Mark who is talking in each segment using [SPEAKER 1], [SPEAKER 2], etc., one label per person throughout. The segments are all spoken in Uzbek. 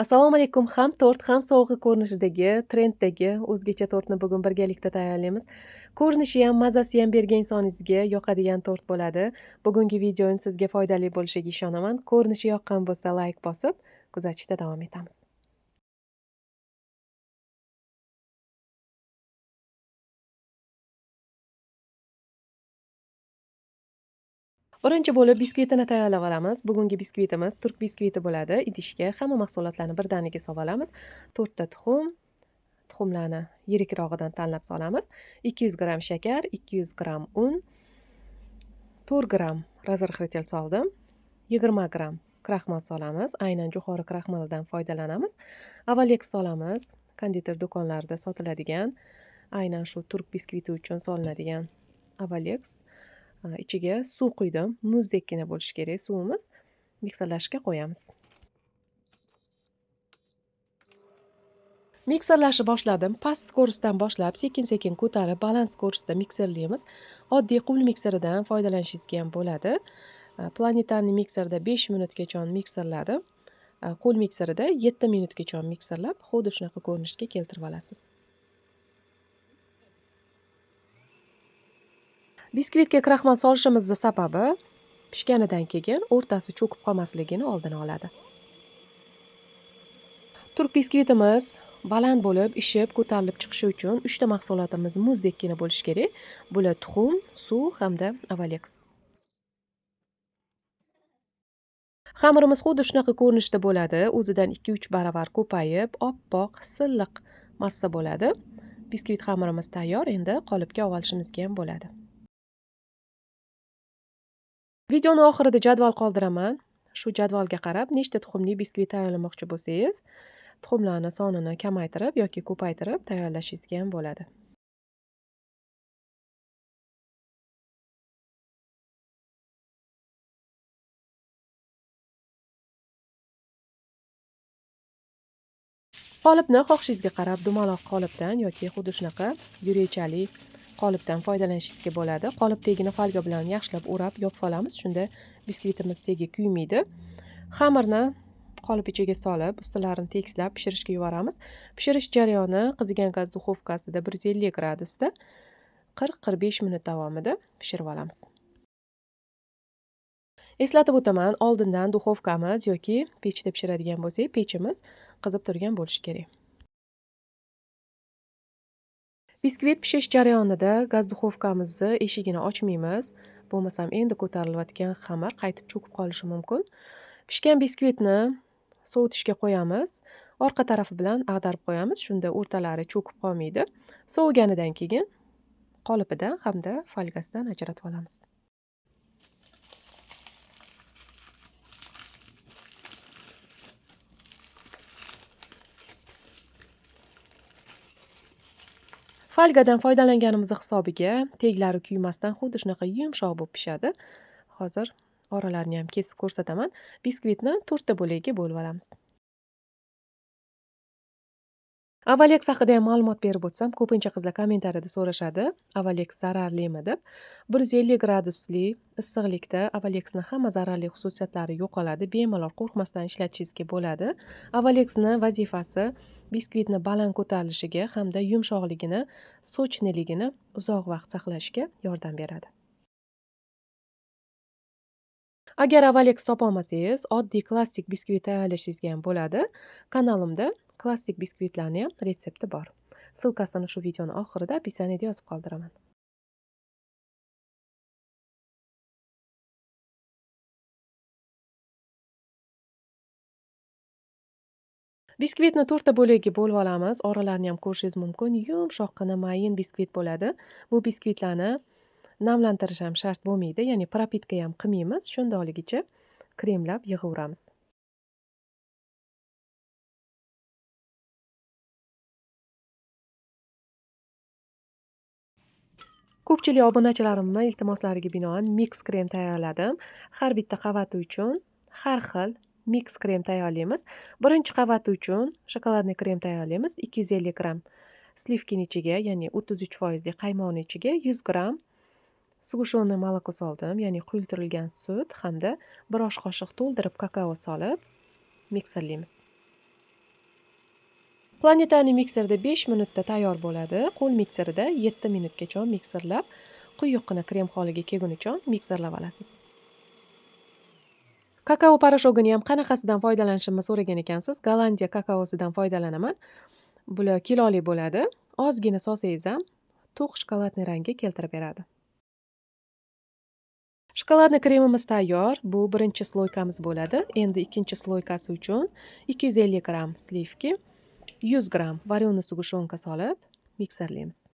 [SPEAKER 1] Assalomu alaykum. Ham tort, ham sovg'a ko'rinishidagi, trenddagi o'zgacha tortni bugun birgalikda tayyorlaymiz. Ko'rinishi ham, mazasi ham bergan insoningizga yoqadigan tort bo'ladi. Bugungi videoim sizga foydali bo'lishiga ishonaman. Ko'rinishi yoqqan bo'lsa, layk bosib, kuzatishda davom etamiz. Birinchi bo'lib biskvitini tayyorlab olamiz. Bugungi biskvitimiz turk biskviti bo'ladi. Idishga hamma mahsulotlarni birdaniga solib olamiz. 4 ta tuxum, tuxumlarni yirikrog'idan tanlab solamiz. 200 gramm shakar, 200 gramm un, 4 gramm разрыхлитель soldim. 20 gramm kraxmal solamiz. Aynan jo'xori kraxmalidan foydalanamiz. Avaleks solamiz. Konditer do'konlarida sotiladigan, aynan shu turk biskviti uchun solinadigan Avaleks. Ichiga suv quydim. Muzdekkina bo'lishi kerak suvimiz. Mikserlashga qo'yamiz. Mikserlashni boshladim. Past скорость dan boshlab, sekin-sekin ko'tarib, baland скорость da mikserlaymiz. Oddiy qo'l mikseridan foydalanishingizga ham bo'ladi. Planetarniy mikserda 5 minutgacha mikserladim. Qo'l mikserida 7 minutgacha mikserlab, xuddi shunaqa ko'rinishga keltirib olasiz. Biskvitga kraxmal solishimizni sababi pishganidan keyin o'rtasi cho'kib qolmasligini oldini oladi. Turk biskvitimiz baland bo'lib, ishib, ko'tarilib chiqishi uchun 3 ta mahsulotimiz muzdekkina bo'lishi kerak. Bular tuxum, suv hamda avaleks. Xamirimiz xuddi shunaqa ko'rinishda bo'ladi. O'zidan 2-3 baravar ko'payib, oppoq, silliq massa bo'ladi. Biskvit xamirimiz tayyor, endi qolipga olishimizga ham bo'ladi. Videoni oxirida jadval qoldiraman. Shu jadvalga qarab nechta tuxumli biskvit tayyorlamoqchi bo'lsangiz, tuxumlarni sonini kamaytirib yoki ko'paytirib tayyorlashingizga ham bo'ladi. Qolipni xohishingizga qarab dumaloq qolipdan yoki xuddi shunaqa yurekchali qolipdan foydalanishingizga bo'ladi. Qolip tagini folga bilan yaxshilab o'rab yopib olamiz. Shunda biskvitimiz tegi kuymaydi. Xamirni qolip ichiga solib, ustilarini tekislab pishirishga yuboramiz. Pishirish jarayoni qizigan gaz duxovkasida 150 gradusda 40-45 minut davomida pishirib olamiz. Eslatib o'taman, oldindan duxovkamiz yoki pechda pishiradigan bo'lsak, pechimiz qizib turgan bo'lishi kerak. Biskvit pishish jarayonida gaz duxovkamizni eshigini ochmaymiz. Bo'lmasam endi ko'tarilayotgan xamir qaytib cho'kib qolishi mumkin. Pishgan biskvitni sovutishga qo'yamiz. Orqa tarafi bilan ag'darib qo'yamiz. Shunda o'rtalari cho'kib qolmaydi. Soviganidan keyin qolipidan hamda folgasidan ajratib olamiz. Folgadan foydalanganimiz hisobiga teglari kuymasdan xuddi shunaqa yumshoq bo'lib pishadi. Hozir oralarini ham kesib ko'rsataman. Biskvitni 4 ta bo'lakka bo'lib olamiz. Avaleks haqida ham ma'lumot berib o'tsam, ko'pincha qizlar kommentariyada so'rashadi, Avaleks zararlimi deb. 150 gradusli issiqlikda Avaleksni hamma zararli xususiyatlari yo'qoladi. Bemalol qo'rqmasdan ishlatishingizga bo'ladi. Avaleksni vazifasi biskvitni baland ko'tarilishiga hamda yumshoqligini, sochniligini uzoq vaqt saqlashga yordam beradi. Agar Avaleks topolmasangiz, oddiy klassik biskvit tayyorlashingizga ham bo'ladi. Kanalimda klassik biskvitlarni ham retsepti bor. Ссылкасini shu videoni oxirida описание da yozib qoldiraman. Biskvitni 4 ta bo'lakka bo'lib olamiz. Oralarini ham ko'rishingiz mumkin. Yumshoqqina mayin biskvit bo'ladi. Bu biskvitlarni namlantirish ham shart bo'lmaydi, ya'ni propitka ham qilmaymiz. Shundoqligicha kremlab yig'averamiz. Ko'pchilik obunachilarimni iltimoslariga binoan mix krem tayyorladim. Har bitta qavati uchun har xil mix krem tayyorlaymiz. Birinchi qavati uchun shokoladli krem tayyorlaymiz. 250 gramm sливкini ichiga, ya'ni 33% qaymoqni ichiga 100 gramm сгущенное молоко soldim, ya'ni quyultirilgan sut hamda bir osh qoshiq to'ldirib kakao solib mikserlaymiz. Planetarniy mikserda 5 minutda tayyor bo'ladi. Qo'l mikserida 7 minutgacha mikserlab, quyuqqina krem holiga kelgunicha mikserlab olasiz. Kakao poroshogini ham qanaqasidan foydalanishimni so'ragan ekansiz. Gollandiya kakaosidan foydalanaman. Bular kiloli bo'ladi. Ozgina solsangiz ham to'q shokoladniy rangga keltirib beradi. Shokoladniy kremimiz tayyor. Bu birinchi sloykamiz bo'ladi. Endi ikkinchi sloykasi uchun 250 gramm sливки, 100 gramm варёный сгущёнка solib mikserlaymiz.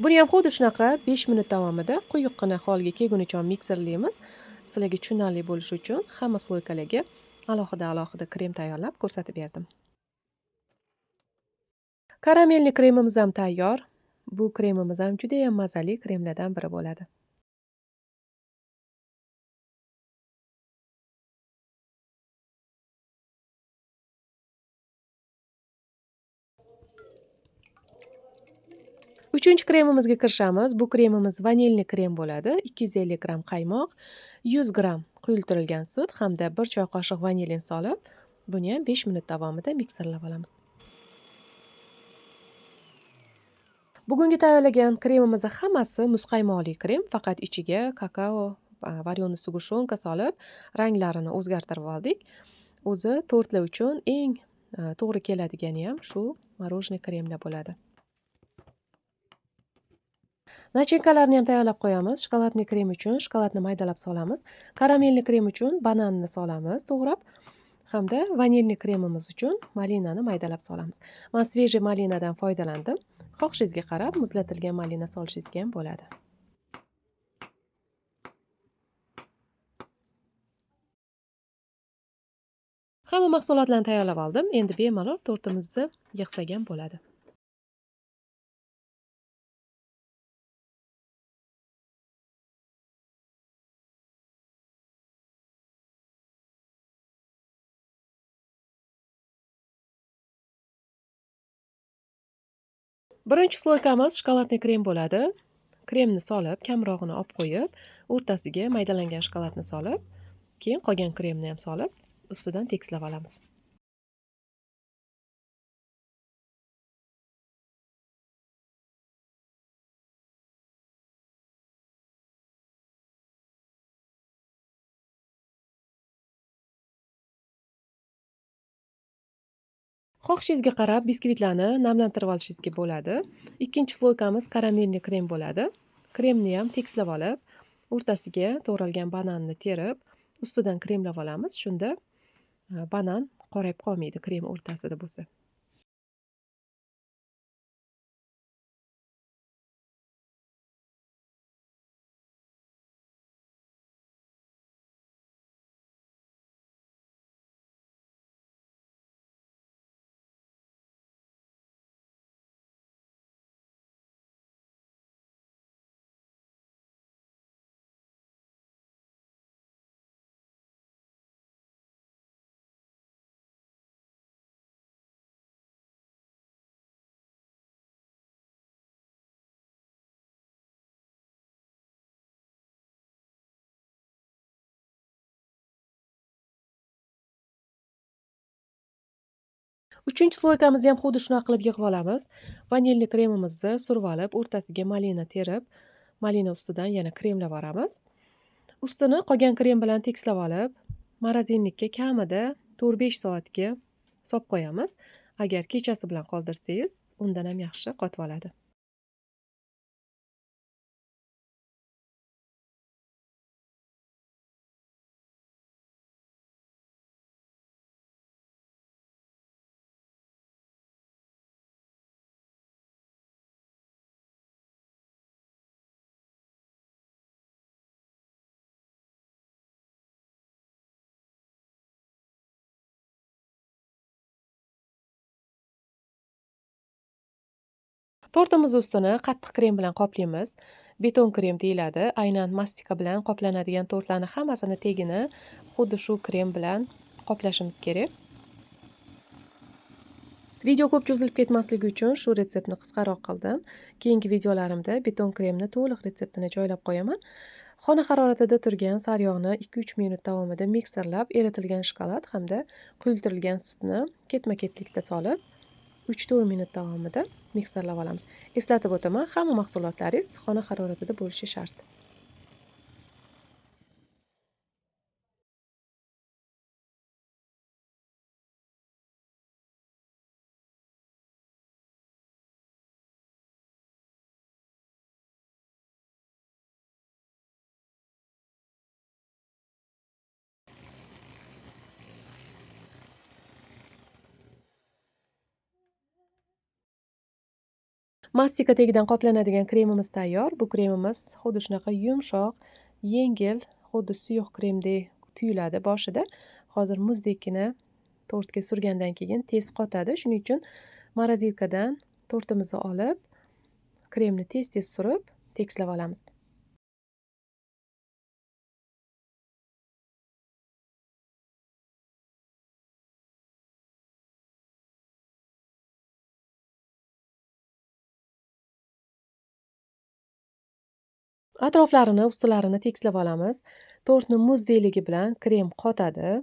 [SPEAKER 1] Buni ham xuddi shunaqa 5 minut davomida quyuqqina holga kelgunicha mikserlaymiz. Sizlarga tushunarli bo'lishi uchun hamma sloykalarga alohida-alohida krem tayyorlab ko'rsatib berdim. Karamelli kremimiz ham tayyor. Bu kremimiz ham juda ham mazali kremlardan biri bo'ladi. Uchinchi kremimizga kirishamiz. Bu kremimiz vanilli krem bo'ladi. 250 gramm qaymoq, 100 gramm quyultirilgan sut hamda 1 choy qoshiq vanilin solib, buni ham 5 minut davomida mikserlab olamiz. Bugungi tayyorlagan kremimiz hammasi muzqaymoqli krem, faqat ichiga kakao, варёный сгущёнка solib, ranglarini o'zgartirib oldik. O'zi tortlar uchun eng to'g'ri keladigani ham shu мороженое kremlar bo'ladi. Nachinkalarni ham tayyorlab qo'yamiz. Shokoladli krem uchun shokoladni maydalab solamiz. Karamelli krem uchun bananni solamiz to'g'rab hamda vanilli kremimiz uchun malinani maydalab solamiz. Men svejiy malinadan foydalandim. Xohishingizga qarab muzlatilgan malina solishingizga ham bo'ladi. Hamma mahsulotlarni tayyorlab oldim. Endi bemalol tortimizni yig'sak ham bo'ladi. Birinchi sloykamiz shokoladli krem bo'ladi. Kremni solib, kamrog'ini olib qo'yib, o'rtasiga maydalangan shokoladni solib, keyin qolgan kremni ham solib, ustidan tekislab olamiz. Xohishingizga qarab biskvitlarni namlantirib olishingizga bo'ladi. Ikkinchi sloykamiz karamelli krem bo'ladi. Kremni ham tekislab olib, o'rtasiga to'g'ralgan bananni terib, ustidan kremlab olamiz. Shunda banan qorayib qolmaydi krem o'rtasida bo'lsa. Uchinchi sloykamizni ham xuddi shunaqa qilib yig'ib olamiz. Vanilli kremimizni surib olib, o'rtasiga malina terib, malina ustidan yana kremlab yuboramiz. Ustini qolgan krem bilan tekislab olib, morozinnikka kamida 4-5 soatga solib qo'yamiz. Agar kechasi bilan qoldirsangiz, undan ham yaxshi qotib oladi. Tortimiz ustini qattiq krem bilan qoplaymiz. Beton krem deyiladi. Aynan mastika bilan qoplanadigan tortlarni hammasini tegini xuddi shu krem bilan qoplashimiz kerak. Video ko'p cho'zilib ketmasligi uchun shu retseptni qisqaroq qildim. Keyingi videolarimda beton kremni to'liq retseptini joylab qo'yaman. Xona haroratida turgan sariyog'ni 2-3 minut davomida mikserlab, eritilgan shokolad hamda quyultirilgan sutni ketma-ketlikda solib, 3-4 minut davomida mikserlab olamiz. Eslatib o'taman, hamma mahsulotlaringiz xona haroratida bo'lishi shart. Mastika tagidan qoplanadigan kremimiz tayyor. Bu kremimiz xuddi shunaqa yumshoq, yengil, xuddi suyuq kremdek tuyuladi boshida. Hozir muzdekkina tortga surgandan keyin tez qotadi. Shuning uchun morozilkadan tortimizni olib, kremni tez-tez surib, tekislab olamiz. Atroflarini, ustilarini tekislab olamiz. Tortni muzdekligi bilan krem qotadi.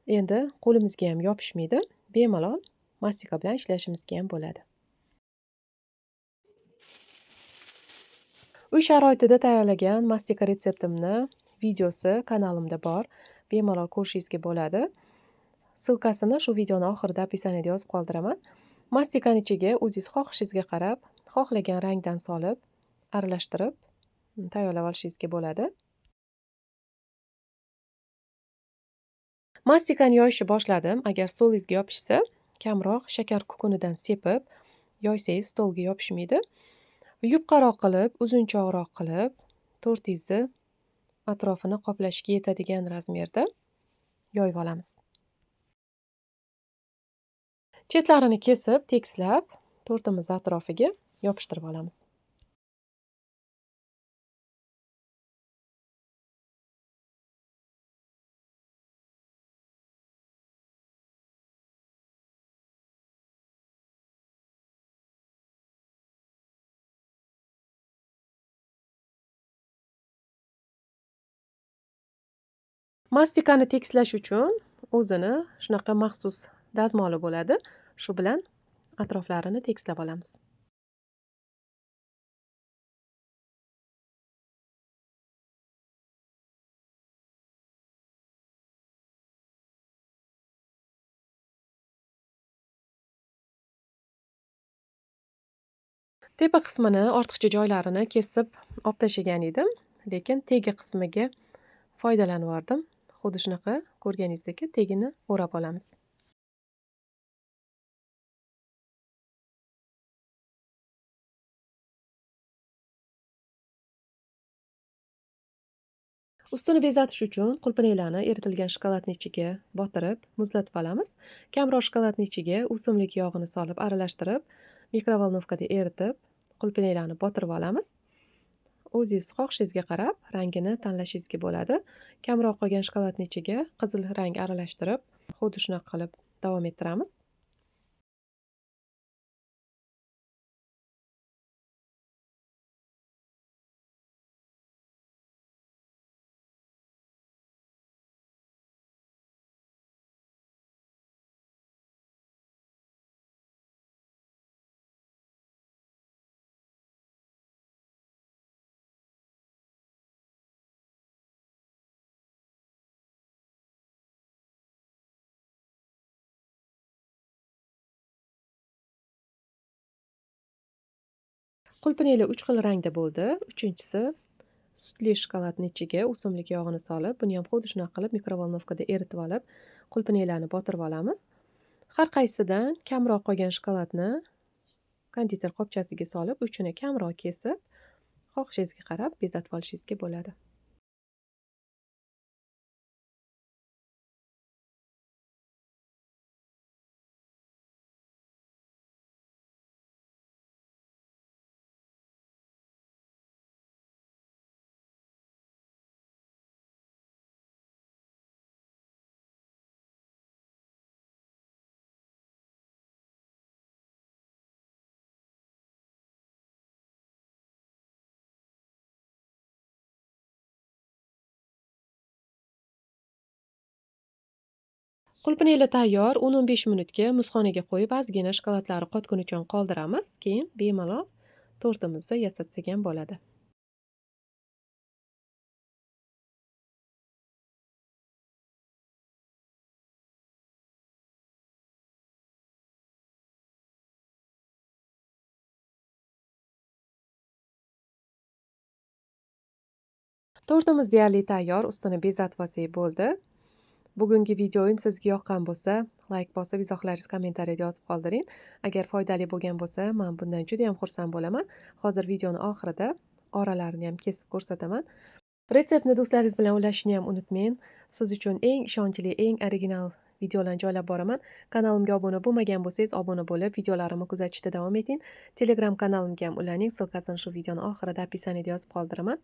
[SPEAKER 1] Endi qo'limizga ham yopishmaydi. Bemalol mastika bilan ishlashimizga ham bo'ladi. Uy sharoitida tayyorlagan mastika retseptimni videosi kanalimda bor. Bemalol ko'rishingizga bo'ladi. Ссылкасini shu videoni oxirida описаниеda yozib qoldiraman. Mastikani ichiga o'zingiz xohishingizga qarab, xohlagan rangdan solib, aralashtirib tayyorlab olishingizga bo'ladi. Mastikani yoyishni boshladim. Agar stolingizga yopishsa, kamroq shakar kukunidan sepib yoysangiz stolga yopishmaydi. Yupqaroq qilib, uzunchoqroq qilib, tortingizni atrofini qoplashga yetadigan razmerda yoyib olamiz. Chetlarini kesib, tekislab, tortimiz atrofiga yopishtirib olamiz. Mastikani tekislash uchun o'zini shunaqa maxsus dazmoli bo'ladi. Shu bilan atroflarini tekislab olamiz. Tepa qismini, ortiqcha joylarini kesib olib tashlagan edim, lekin tegi qismiga foydalanib yubordim. Xuddi shunaqa ko'rganingizdek tegini o'rab olamiz. Ustini bezatish uchun qulpinaylarni eritilgan shokoladning ichiga botirib, muzlatib olamiz. Kamroq shokoladning ichiga o'simlik yog'ini solib aralashtirib, mikrovolnovkada eritib, qulpinaylarni botirib olamiz. O'zingiz xohishingizga qarab rangini tanlashingizga bo'ladi. Kamroq qolgan shokoladning ichiga qizil rang aralashtirib, xuddi shunaqa qilib davom ettiramiz. Qulpinaylar 3 xil rangda bo'ldi. Uchinchisi sutli shokoladning ichiga o'simlik yog'ini solib, buni ham xuddi shunaqa qilib mikrovolnovkada eritib olib, qulpinaylarni botirib olamiz. Har qaysidan kamroq qolgan shokoladni konditer qopchasiga solib, uchini kamroq kesib, xohishingizga qarab bezatib olishingizga bo'ladi. Qulpinaylar tayyor. 10-15 minutga muzxonaga qo'yib, ozgina shokoladlari qotgunicha qoldiramiz. Keyin bemalol tortimizni yasatsak ham bo'ladi. Tortimiz deyarli tayyor, ustini bezatib olsak bo'ldi. Bugungi videoyim sizga yoqqan bo'lsa, like bosib, izohlaringizni kommentariyada yozib qoldiring. Agar foydali bo'lgan bo'lsa, men bundan juda ham xursand bo'laman. Hozir videoni oxirida oralarini ham kesib ko'rsataman. Retseptni do'stlaringiz bilan ulashishni ham unutmang. Siz uchun eng ishonchli, eng original videolarni joylab boraman. Kanalimga obuna bo'lmagan bo'lsangiz, obuna bo'lib, videolarimni kuzatishda davom eting. Telegram kanalimga ham ulaning, ссылкасini shu videoni oxirida описаниеda yozib qoldiraman.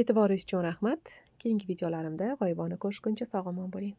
[SPEAKER 1] E'tiboringiz uchun rahmat. Keyingi videolarimda g'oyibona ko'rishguncha sog'-omon bo'ling.